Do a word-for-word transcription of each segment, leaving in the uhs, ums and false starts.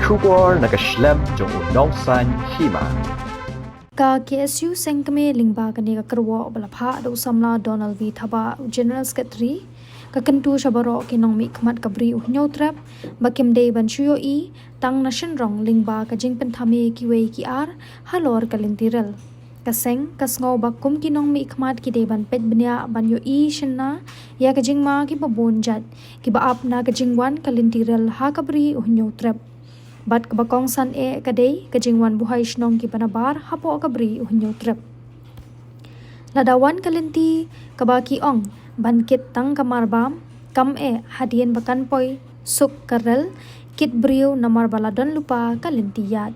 Khubor na ka shlem jong u nongsan hima. Ka K S U seng kmie lyngba kane ka kyrwoh ba la phah da u samla Donald V Thabah, u General Secretary, ka kyntu sha baroh ki nongmihkhmat ka Bri u Hynñiewtrep ba kim dei ban shu ïohi tang na shynrong lyngba ka jingpynthame kiwei ki ar halor ka lynti rel. Ka seng ka sngew ba kum ki nongmihkhmat ki dei ban peit bniah ban ïohi shynna ïa ka jingma kiba bun jait kiba ap na ka jingwan ka lynti rel ha ka Bri u Hynñiewtrep, bad kaba kongsan eh ka dei ka jingwan buhai shnong kiba nabar hapoh ka Bri u Hynñiewtrep. Lada wan ka lynti kaba ki ong ban kit tang ka marbam, kam eh hadien ba kan poi suk ka rel kit briew namar ba la don lypa ka lynti ïaid.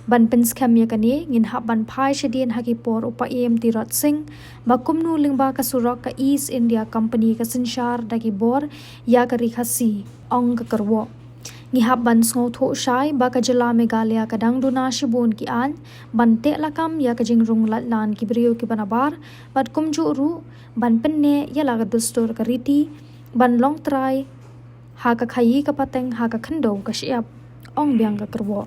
Ban pynskhem ïa kane, ngin hap ban phai shadien ha ki por u Paiem Tirot Sing ba kumno lyngba ka surok ka East India Company ka synshar da ki bor ïa ka Ri Khasi, ong ka kyrwoh. Ngi hap ban sngewthuh shai ba ka jylla Meghalaya ka dang duna shibun ki aiñ ban teh lakam ïa ka jingrung laitlan ki briew kiba nabar, bad kumjuh ruh ban pynneh ïa la ka dustur ka riti ban long trai ha ka khaïi ka pateng ha ka khyndew ka shyiap, ong biang ka kyrwoh.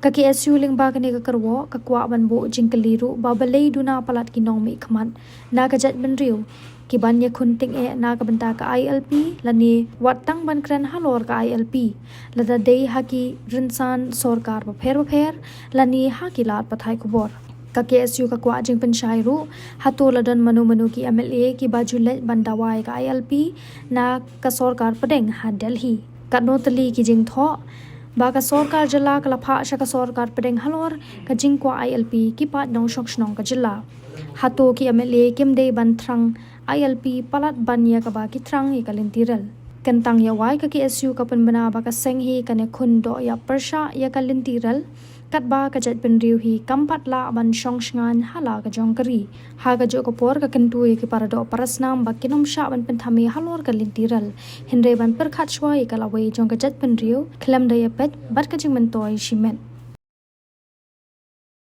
Ka K S U lyngba kane ka kyrwoh ka kwah ban buh jingkylli ruh ba balei duna palat ki nongmihkhmat na ka jaitbynriew ki ban ïakhun tyngeh na ka bynta ka I L P lane wat tang ban kren halor ka I L P lada dei ha ki rynsan sorkar bapher bapher lane ha ki lad pathai khubor. Ka K S U ka kwah jingpynshai ruh, hato la don mano mano ki M L A kiba ju leit ban dawa ïa ka I L P na ka sorkar pdeng ha Delhi? Katno tylli ki jingthoh ba ka sorkar jylla ka la phah sha ka sorkar pdeng halor ka jingkwah I L P ki paid nongshong shnong ka jylla? Hato ki M L A kim dei ban thrang I L P palat ban ïa kaba ki thrang ïa ka lynti rel? Kyntang ïa wai, ka K S U ka pynbna ba ka seng hi kan ïakhun doh ïa pyrshah ïa ka lynti rel, katba ka jaitbynriew hi kam pat lah ban shong shngaiñ ha la ka jong ka ri. Ha kajuh ka por ka kyntu ïa ki paradoh parasnam ba kin ym shah ban pynthame halor ka lynti rel, hynrei ban pyrkhat shuwa ïa ka lawei jong ka jaitbynriew khlem da ïapeit bad ka jingmyntoi shimet.